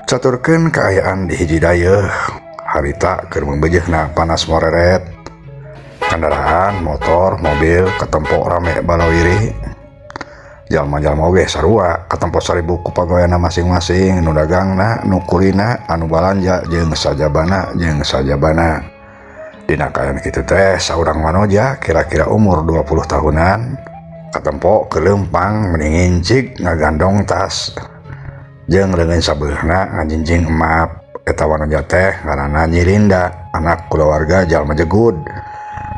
Caturkeun kaayaan di hiji dayeuh harita keur meubeujeuna panas moreret. Kendaraan, motor, mobil katempo rame balawiri. Jalma-jalma oge sarua katempo saribu ku pagaweanna masing-masing, nu dagangna, nu kulina, anu balanja jeung sajabana jeung sajabana. Dina kaayaan kitu teh saurang manoja kira-kira umur 20 tahunan katempo keur leumpang meni ngincig ngagandong tas jeung leungeun sabeulahna ngajinjing emap. Eta wanoja teh ngaranna Nyi Linda, anak kulawarga jalma jegud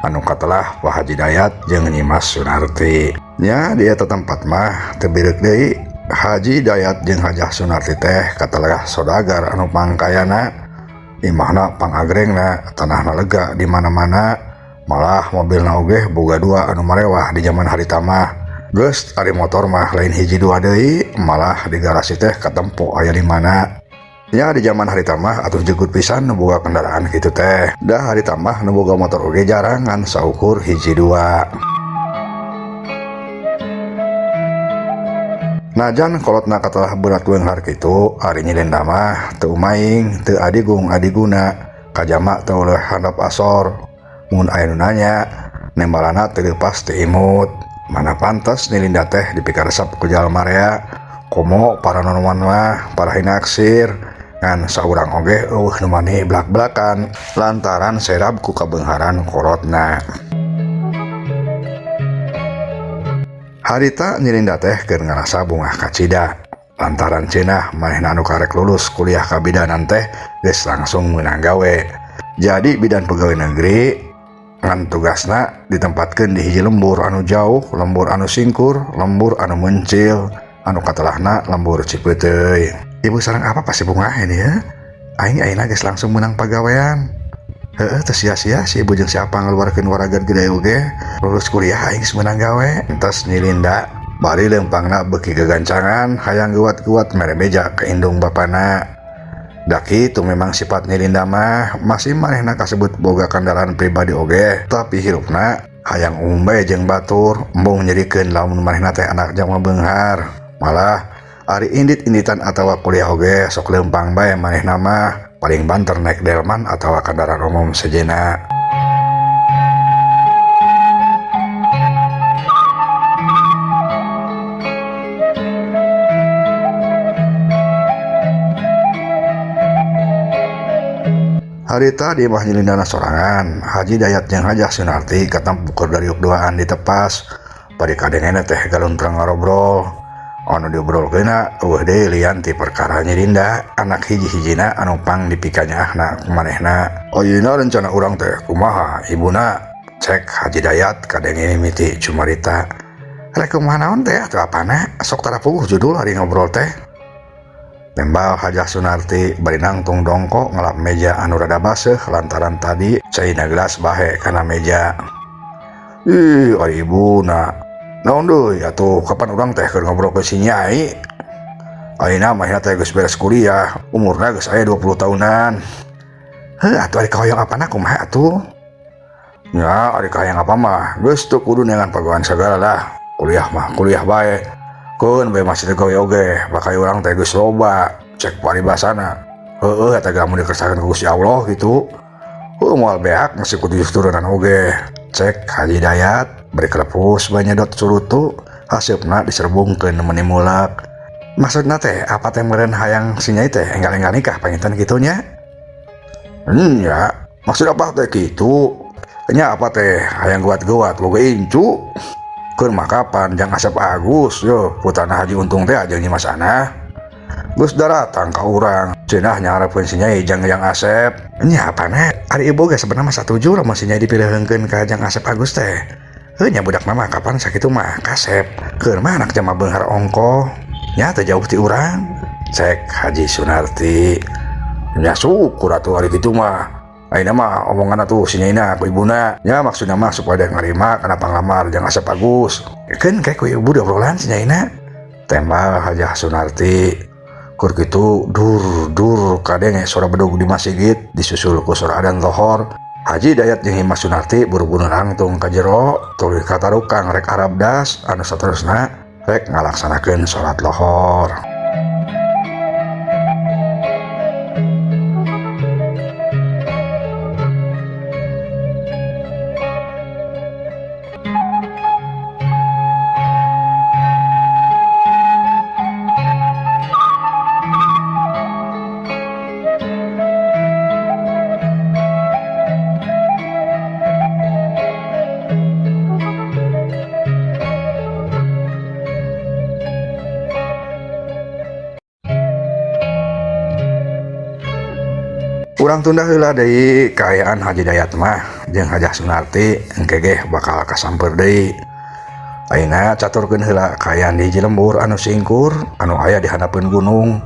anu katelah Pak Haji Dayat jeung Nyi Mas Sunarti. Nya di eta tempat mah teu bireuk deui Haji Dayat jeung Hajah Sunarti teh katelah sodagar anu pangkayana, imahna pangagrengna, tanahna lega di mana-mana, malah mobilna oge boga dua anu marewah di zaman harita mah. Geus ari motor mah lain hiji dua deui, malah di garasi teh katempo aya di mana. Nya di zaman harita mah atuh jegut pisan nu boga kendaraan kitu teh. Dah harita mah nu boga motor oge jarang ngan saukur hiji dua. Najan kolotna katelah berat beunghar kitu, ari Nyi Linda mah teu umaing, teu adigung adiguna, kajama teu leuh handap asor. Mun aya nu nanya, nembalana teu leupas teu imut. Mana pantes Nyi Linda teh dipikaresep ku jalma rea, komo para nonoman mah para hinaksir, ngan saurang oge eueuh nu mani blak-blakan lantaran serab ku kabeungharan kolotna. Harita Nyi Linda teh keur ngarasa bungah kacida lantaran cenah manehna anu karek lulus kuliah kabidanan teh geus langsung meunang gawe. Jadi bidan pegawai negeri ngan tugasna ditempatkeun di hiji lembur anu jauh, lembur anu singkur, lembur anu mencil, anu katelahna lembur Cipeuteuy. Ibu sareng apa pasti bungah ini ya? Aing ayeuna geus langsung meunang pagawean. Heeh, teu sia-sia si ibu jeung siapa ngaluarkeun waragan gede oge. Lulus kuliah aing geus meunang gawe. Entos Nyi Linda bari leumpangna beuki gagancangan hayang geuwat-geuwat mere beja ka indung bapana. Da kitu memang sifat Nyi Linda mah, masih manehna kasebut boga kendaraan pribadi oge, tapi hirupna hayang umum bae jeung batur, embung nyerikeun lamun manehna teh anak jalma beunghar. Malah ari indit-inditan atawa kuliah oge sok leumpang bae manehna mah, paling banter naik delman atawa kendaraan umum sejenna. Harita di imah Nyi Lindana sorangan, Haji Dayat jeung Hajah Sunarti katempo keur dariuk duaan ditepas, bari kadengena teh galuntrang ngarobrol. Anu diobrolkeunna eueuh deui lian ti perkara Nyi Linda, anak hiji-hijina anu pang dipikanyaahna ku manehna. Ayeuna rencana urang teh kumaha ibuna? Cek Haji Dayat kadenge mimiti cumarita. Rek kumaha naon teh atuh apana? Sok tara puguh judul ari ngobrol teh. Tembal Hajah Sunarti bari nangtung dongkok ngelap meja anu rada baseuh lantaran tadi caina gelas bahe kana meja. Ih, ari ibuna. Naon deui atuh kapan urang teh keur ngobrol ke si Nyai? Ayeuna mah teh geus beres kuliah, umurna geus aya 20 tahunan. Heuh atuh ari kahoyong apana kumaha atuh? Nya ari kahayang apa mah geus teu kudu neangan pagawean sagala lah. Kuliah mah kuliah bae. Keun bae masih teu gawe oge, bakal urang teh geus loba cek paribasana. Heueuh eta ge lamun dikersakeun ku Gusti Allah kitu. Heueuh moal beak masih kudu turunan oge. Cek Haji Dayat bari kelepus bae nyedot surutu, haseupna diserbungkeun meni mulak. Maksudna teh apa teh meureun hayang si Nyai teh enggal-enggal nikah panginten kitu nya? Nya, maksud apa teh kitu? Nya apa teh hayang guat-guat boga incu? Keur mah kapan jang Asep Agus yo putrana Haji Untung teh jeung Nyi Mas Anah. Geus daratang ka urang, cenah nyaharepkeun si Nyai jang Jang Asep. Nya apana? Ari ibu ge sebenarnya mah satuju lamun si Nyai dipilihkeun ka Jang Asep Agus teh. Heuh nya budak mah kapan sakitu mah kasep. Keur mah anak jalma beunghar ongkoh. Nya teu jauh ti urang. Cek Haji Sunarti. Nya syukur atuh ari kitu mah. Ayeuna mah omongan atuh si Nyaina ku ibuna. Nya maksudna mah supaya dia ngarima kana panglamar Jang Asep Agus. Keun kae ku ibu diobrolan si Nyaina. Tembal Hajah Sunarti. Keur kitu dur dur kadenge sora bedug di masjid disusul ku sora adan lohor. Haji Dayat jeung Mas Sunarti buru-buru nangtung ka jero tuluy katarukang rek arabdas anu saterusna rek ngalaksanakeun salat lohor. Urang tunda heula deui kaayaan Haji Dayat mah jeung Hajah Sunarti engke ge bakal kasamper deui. Ayeuna caturkeun heula kaayaan di hiji lembur anu singkur anu aya di handapeun gunung.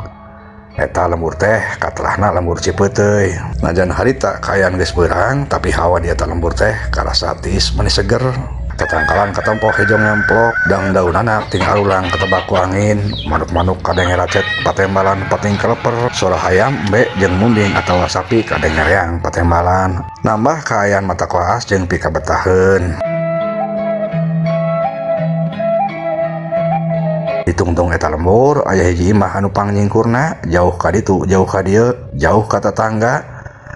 Eta lembur teh katelahna lembur Cipeuteuy. Najan harita kaayaan geus beurang tapi hawa di eta lembur teh karasa tiis meni seger. Tatangkalan katempo hejo ngemplok, dangdaunana ting arulang katebak ku angin, manuk-manuk kadenge racet patembalan pating keleper, sora hayam, embe jeung munding atawa sapi kadenge reang patembalan. Nambah kaayaan mata koas jeung pikabetaheun. Ditungtung eta lembur aya hiji imah anu pangnyingkurna jauh ka ditu jauh ka dieu jauh ka tatangga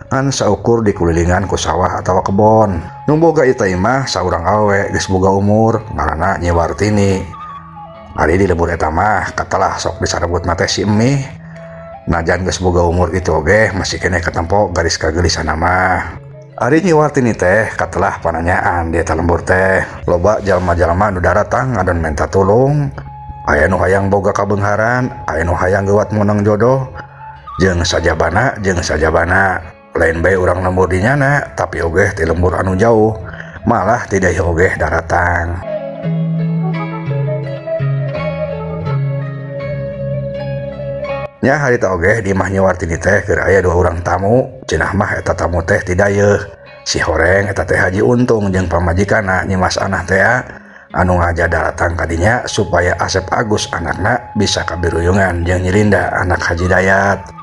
ngan saukur dikulilingan ku sawah atawa kebon. Nu boga eta imah saurang awewe geus boga umur ngaranna Nyi Wartini. Ari di lembur eta mah katelah sok disarebutna teh si Emih. Najan geus boga umur kitu oge masih keneh katempo garis kageulisanna mah. Ari Nyi Wartini teh katelah pananyaan di eta lembur teh. Loba jalma-jalma nu daratang ngadon menta tulung. Aya nu hayang boga kabeungharan, aya nu hayang geuwat meunang jodoh, jeung sajabana jeung sajabana. Lain bae urang lembur di nyana, tapi ogeh ti lembur anu jauh, malah ti deui ogeh daratang. Nya harita ogeh di imah Nyi Wartini teh keur aya dua urang tamu, cenah mah eta tamu teh ti dayeuh. Si horeng eta teh Haji Untung jeung pamajikanna Nyi Mas Anah teh anu ngaja daratang ka dinya supaya Asep Agus anakna bisa kabiruyungan jeung Nyi Linda anak Haji Dayat.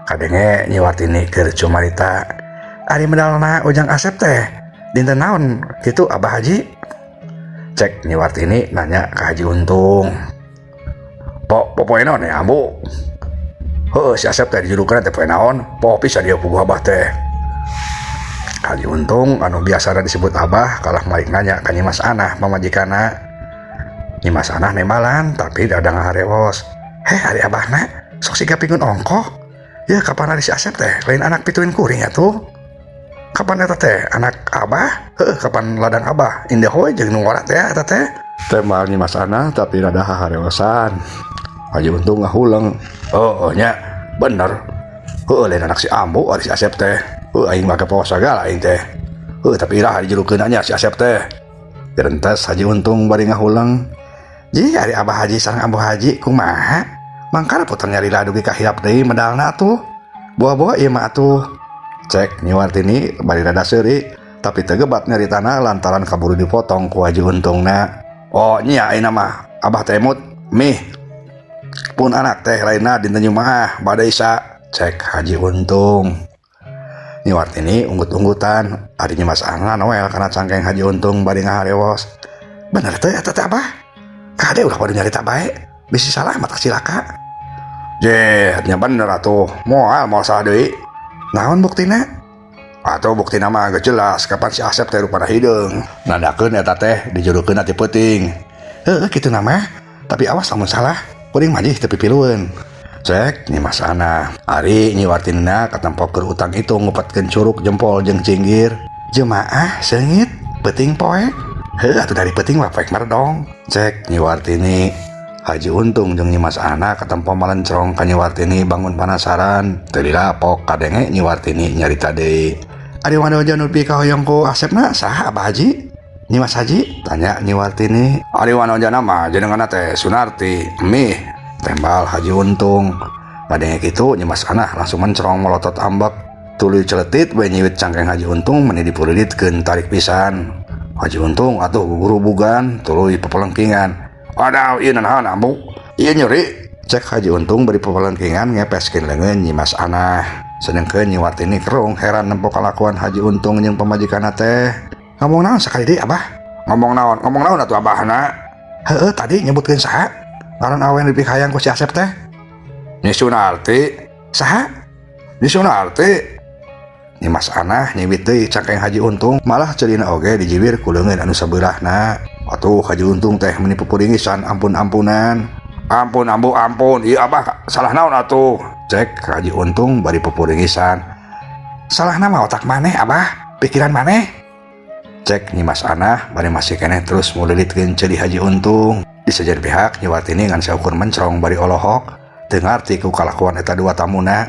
Kadenge Nyi Wartini keur cumarita, ari medalna Ujang Asep teh dinten naon kitu Abah Haji? Cek Nyi Wartini nanya ka Haji Untung. Po, popoe naon ya ambu? Heuh, si Asep teh dijurukeun teh poe naon? Po pisan dia puguh Abah teh. Haji Untung anu biasana disebut Abah kalah malik nanya ka Nyi Mas Anah pamajikanna. Nyi Mas Anah nembalan tapi rada ngaharewos. Heh, ari Abahna sok siga pingun ongkoh. Ya kapan ari si Asep teh lain anak pituin kuring atuh. Kapan eta teh anak Abah? Heuh, kapan ladang Abah? Indah we jeung nu ngora teh eta teh. Tembal Nyi Mas Anah tapi rada haharewosan. Haji Untung ngahuleng. Oh, nya bener. Heuh, lain anak si Ambu ari si Asep teh. Heuh, aing mah kepoh sagala aing teh. Heuh, tapi iraha dijurukeun nya si Asep teh. Gerentes Haji Untung bari ngahuleng. Ji ari Abah Haji sareng Ambu Haji kumaha? Mangkana puter nyalila dugi ka hilap deui medalna atuh. Buah-buah ieu mah atuh. Cek Nyi Wartini bari rada seuri tapi teu gebat nyaritana lantaran kaburu dipotong ku Haji Untungna. Oh nya ayeuna mah Abah teh mut mih pun anak teh lainna dinten Jumaah bade Isya. Cek Haji Untung. Nyi Wartini unggut-unggutan ari Nyi Mas Anah noel kana cangkeng Haji Untung bari ngaharewos. Bener teh eta teh Abah? Kade ulah padu nyarita bae, bisi salah mah cilaka. Jeh, nya bener atuh. Moal moal salah deui. Naon buktina? Atuh buktina mah geus jelas kapan si Asep teh rupana hideung. Nandakeun eta teh dijurukeun ti peuting. Heuh, kitu na mah. Tapi awas lamun salah, kuring mah jih teu pipilueun. Cek Nyi Mas Anah. Ari Nyi Wartinina katempo keur utang itu ngupetkeun curuk jempol jeung cinggir. Jemaah seungit peuting poe. Heuh atuh dari peuting mah poek meredong. Cek Nyi Wartini. Haji Untung jeung Nyi Mas Anah katempo malencrong ka Nyi Wartini bangun panasaran. Teu dilapok kadenge Nyi Wartini nyarita deui. Ari wanoja nu pikahoyong ku Asepna saha Abah Haji? Nyi Mas Haji? Tanya Nyi Wartini. Ari wanojana mah jenenganna teh Sunarti, mih. Tembal Haji Untung. Kadenge kitu Nyi Mas Anah langsung mencrong molotot ambek. Tuluy celetit we nyiwit cangkeng Haji Untung meni dipulilitkeun tarik pisan. Haji Untung atuh gugurubugan tuluy pepelengkingan. Aduh, ieu naon ambu? Ieu nyeri. Cek Haji Untung bari pepelengkingan ngepeskeun leungeun Nyi Mas Anah. Sedengkeun Nyi Wartini kerung heran nempo kalakuan Haji Untung jeung pamajikanna teh. Ngomong naon sakali deui Abah? Ngomong naon? Ngomong naon atuh Abahna? Heueuh tadi nyebutkeun saha? Ngaran awewe nu dipikahayang ku si Asep teh? Nyi Sunarti. Saha? Nyi Sunarti. Nyi Mas Anah nyiwit deui cangkeng Haji Untung malah ceulina oge dijiwir ku leungeun anu sabeulahna. Atuh Haji Untung teh meni pupuringisan ampun-ampunan. Ampun ambu ampun, ieu Abah salah naon atuh? Cek Haji Untung bari pupuringisan. Salahna mah otak maneh Abah, pikiran maneh. Cek Nyi Mas Anah bari masih keneh terus mulilitkeun ceuli Haji Untung. Di sejen pihak Nyi Wartini ngan saukur mencrong bari olohok, teu ngarti ku kalakuan eta dua tamuna.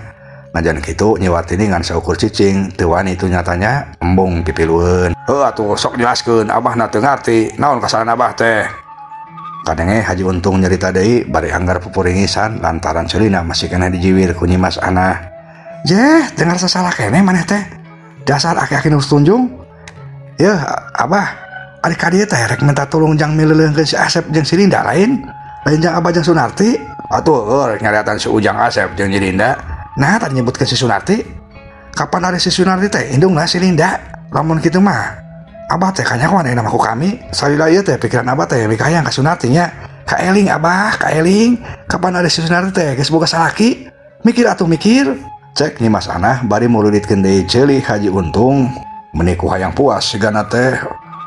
Najan kitu Nyi Wartini ngan saukur cicing teu wani teu nyatanya embung pipilueun. Heuh atuh sok jelaskeun, abahna teu ngarti naon kasalahan abah teh. Kadenge Haji Untung nyarita deui bari anggar pupuringisan lantaran seurina masih keneh dijiwir ku Nyi Mas Anah. Jeh, teu ngarasa salah keneh maneh teh. Dasar aki-aki nu tunjung. Yeuh, abah, ari ka dieu teh rek minta tulung jang mileuleungkeun si Asep jeung si Linda lain. Lain jang abah jeung Sunarti. Atuh heuh rek nyariatan si Ujang Asep jeung Nyi Linda. Nah, tadi nyebutkeun si Sunarti. Kapan ari si Sunarti teh indungna si Linda? Lamun kitu mah abah teh kanyahoan ayeuna mah ku kami. Salila ieu teh pikiran abah teh mikayang ka Sunarti nya. Kaeling abah, kaeling. Kapan ari si Sunarti teh geus boga salaki? Mikir atuh mikir. Cek Nyi Mas Anah bari mululitkeun deui ceuli Haji Untung. Meuni ku hayang puas sigana teh.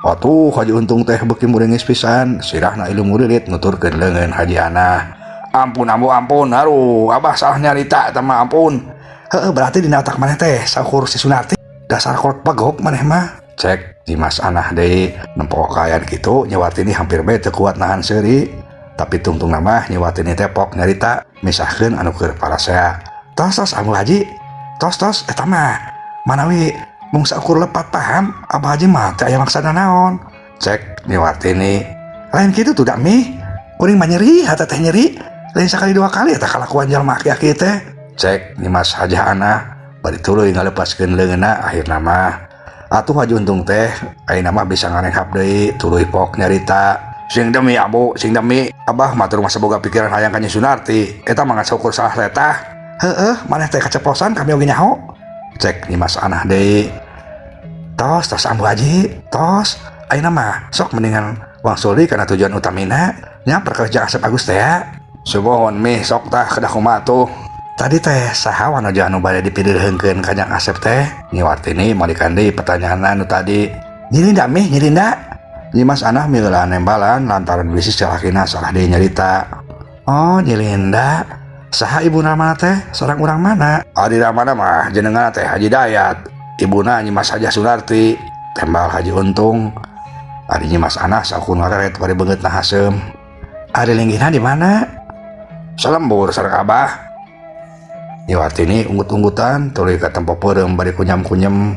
Atuh Haji Untung teh beuki muringis pisan, sirahna ilu mulilit nuturkeun leungeun Haji Anah. Ampun ambu ampun, aduh abah salah nyarita eta mah ampun. Heeh, berarti dina otak maneh teh saukur si Sunarti. Dasar kolot pegok maneh mah. Cek Nyi Mas Anah deui nempo kaayaan kitu Nyi Wartini hampir bae teu kuat nahan seuri. Tapi tungtungna mah Nyi Wartini teh pok nyarita misahkeun anu keur parasea. Tos tos ambu haji, tos tos eta mah manawi mung saukur lepat paham abah haji mah teu aya maksana naon. Cek Nyi Wartini lain kitu tuh dak mih, kuring mah nyeri hate teh nyeri, lain sakali dua kali eta kalakuan jalma aki-aki teh. Cek Nyi Mas Hajah Anah bari tuluy ngalepaskeun leungeunna akhirna mah. Atuh Haji Untung teh ayeuna mah bisa ngarenghap deui tuluy pok nyarita. Sing demi ambu, sing demi abah mah teu masa boga pikiran hayang ka Nyi Sunarti, eta mah ngan saukur salah letah. Heeh, maneh teh kaceplosan kami oge nyaho. Cek Nyi Mas Anah deui. Tos tos ambu haji, tos ayeuna mah sok mendingan wangsul deui kana tujuan utamina nya perkara jeung Asep Agus teh ya. Sumohon mih sok tah kedah kumaha tuh. Tadi teh saha wanoja anu bade dipilihkeun ka Jang Asep teh? Nyi Wartini malikan deui pertanyaan anu tadi. Nyi Linda mih, Nyi Linda. Nyi Mas Anah mieulaan nembalan lantaran bisi salakina salah deui nyarita. Oh, Nyi Linda. Saha ibuna mana teh? Sareng urang mana? Ari ramana mah jenengan teh Haji Dayat. Ibuna Nyi Mas Hajah Sunarti. Tembal Haji Untung. Ari Nyi Mas Anah saukun ngareret bari beungeutna haseum. Ari linggihna di mana? Salembur sareng abah. Nyi Wartini unggut-unggutan tuluy ka tempo peureum bari kunyam-kunyem.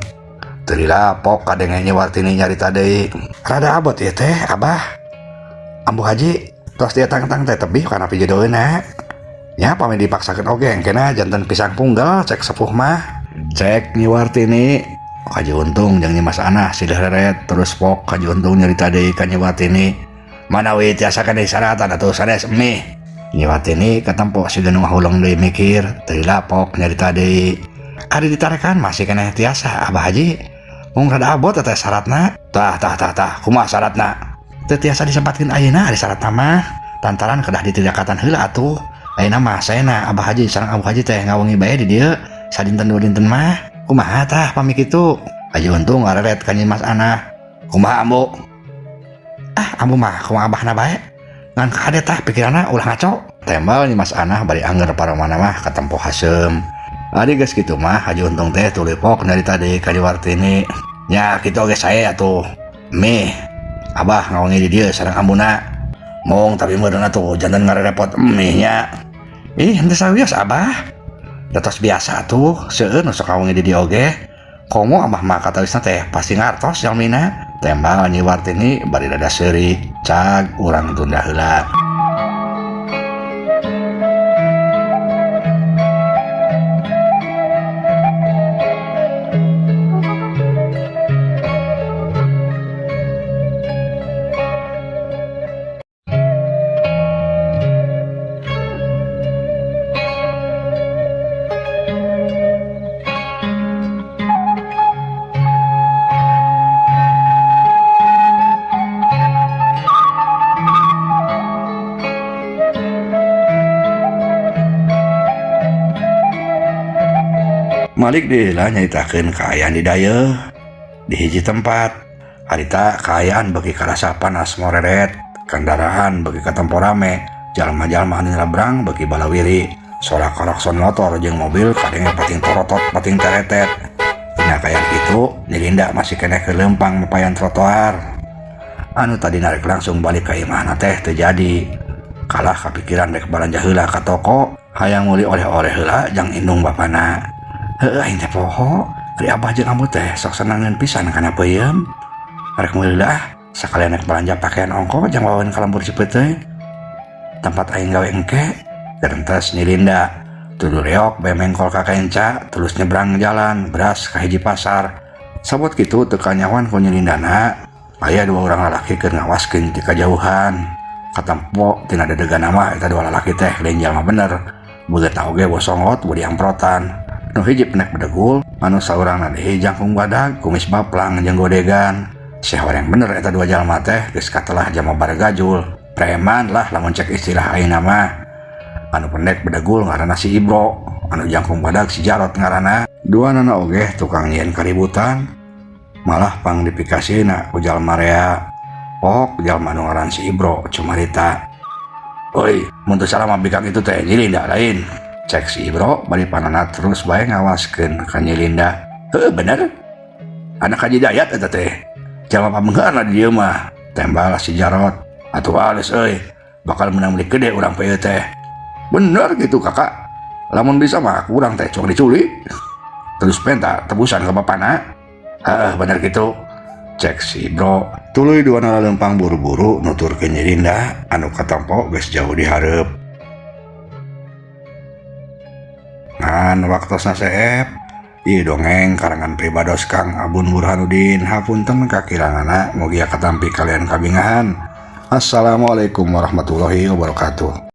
Teu lila pok kadenge Nyi Wartini nyarita deui. Rada abot ieu teh abah. Ambu haji tos dia tang-tang teh tebih kana pijodoeuna. Nya pami dipaksakeun oge engkena janten pisang punggal cek sepuh mah. Cek Nyi Wartini Haji Untung jeung Nyi Mas Anah silih reret terus pok Haji Untung nyarita deui ka Nyi Wartini. Manawi tiasa kana disaratan atuh sanes mih. Nyi Wartini katempo siga nu ngahuleng deui mikir teu lila pok nyarita deui. Ari ditarekan masih keneh tiasa abah haji. Mung rada abot teh syaratna. Tah tah tah tah kumaha syaratna? Teu tiasa disempatkeun ayeuna ari syaratna mah. Lantaran kedah ditidakatan heula atuh. Ayeuna mah saena abah haji sareng ambu haji teh ngawengi bae di dieu sadinten dua dinten mah. Kumaha tah pami kitu? Haji Untung ngareret ka Nyi Mas Anah. Kumaha ambu? Ah ambu mah kumaha abahna bae. Ngan kade tah pikiranna ulah ngaco. Tembal Nyi Mas Anah bari angger paromana mah katempo haseum. Ari geus kitu mah Haji Untung teh tuluy pok nyarita deui ka Nyi Wartini. Nya kitu oge sae atuh. Mih abah ngawengi di dieu sareng ambuna. Mung tapi meureun atuh janten ngarerepot mih nya. Ih henteu sawios abah. Da tos biasa atuh seueur nu sok ngawengi di dieu oge. Komo abah mah katawisna teh pasti ngartos jalmina. Tembal Nyi Wartini bari dada seuri. Cag urang tunda heula. Malik deui lah nyaritakeun kaayaan di dayeuh di hiji tempat. Harita kaayaan beuki karasa panas moreret, kendaraan beuki katempo rame, jalma-jalma anu nyabrang beuki balawiri, sorak klakson motor jeung mobil kadenge pating torotot pating teretet. Dina kaayaan kitu, Nyi Linda masih keneh keur leumpang mapayan trotoar. Anu tadi narek langsung balik ka imahna teh teu jadi. Kalah kapikiran rek balanja heula ka toko, hayang meuli oleh-oleh heula jang indung bapana. Heueuh, aing teh poho. Ari abah jeung ambu teh sok senangeun pisan kana peuyeum. Arek meuli ah, sakalian rek belanja pakaian ongko jang wawen ka lembur Cipeuteuy. Tempat aing gawe engke, gerentes Nyi Linda. Tuduh reok bae mengkol ka kenca, terus nyebrang jalan, beras ka hiji pasar. Sabot kitu teu kanyahoan ku Nyi Lindana, aya dua urang lalaki keur ngawaskeun ti kajauhan. Katempo tina dedegana mah eta dua lalaki teh lain jalma bener. Beungeutna oge bosongot bodi amprotan. Nu hiji pendek bedegul, anu saurangna deui jangkung badag, kumis baplang jeung godegan. Seh horeng bener eta dua jalma teh geus katelah jalma baragajul. Preman lah lamun cek istilah ayeuna mah. Anu pendek bedegul ngaranna si Ibro, anu jangkung badag si Jarot ngaranna. Duanana oge tukang nyieun kaributan. Malah pang dipikasieuna ku jalma rea. Pok jalma anu ngaran si Ibro cumarita. "Oi, mun teu salah mah bikang itu teh Nyi Linda lain?" Cek si Ibro bari panana terus bae ngawaskeun ka Nyi Linda. "Heuh, bener. Anak Haji Dayat eta teh. Jalma pamengheurna di dieu mah," tembal si Jarot. "Atuh alus euy, bakal menang beli gede urang pe teh." "Bener gitu, Kakak. Lamun bisa mah kurang teh cok diculik. Terus penta tebusan ke bapana." "Heeh, bener gitu," cek si Ibro. Tuluy dua lempang buru-buru nuturkeun Nyi Linda anu katempo geus jauh di hareup. Ngan waktosna seep, ieu dongeng karangan pribados Kang Abun Burhanuddin, hapunten kakiranganna, mugia katampi kalian kabingahan. Assalamualaikum warahmatullahi wabarakatuh.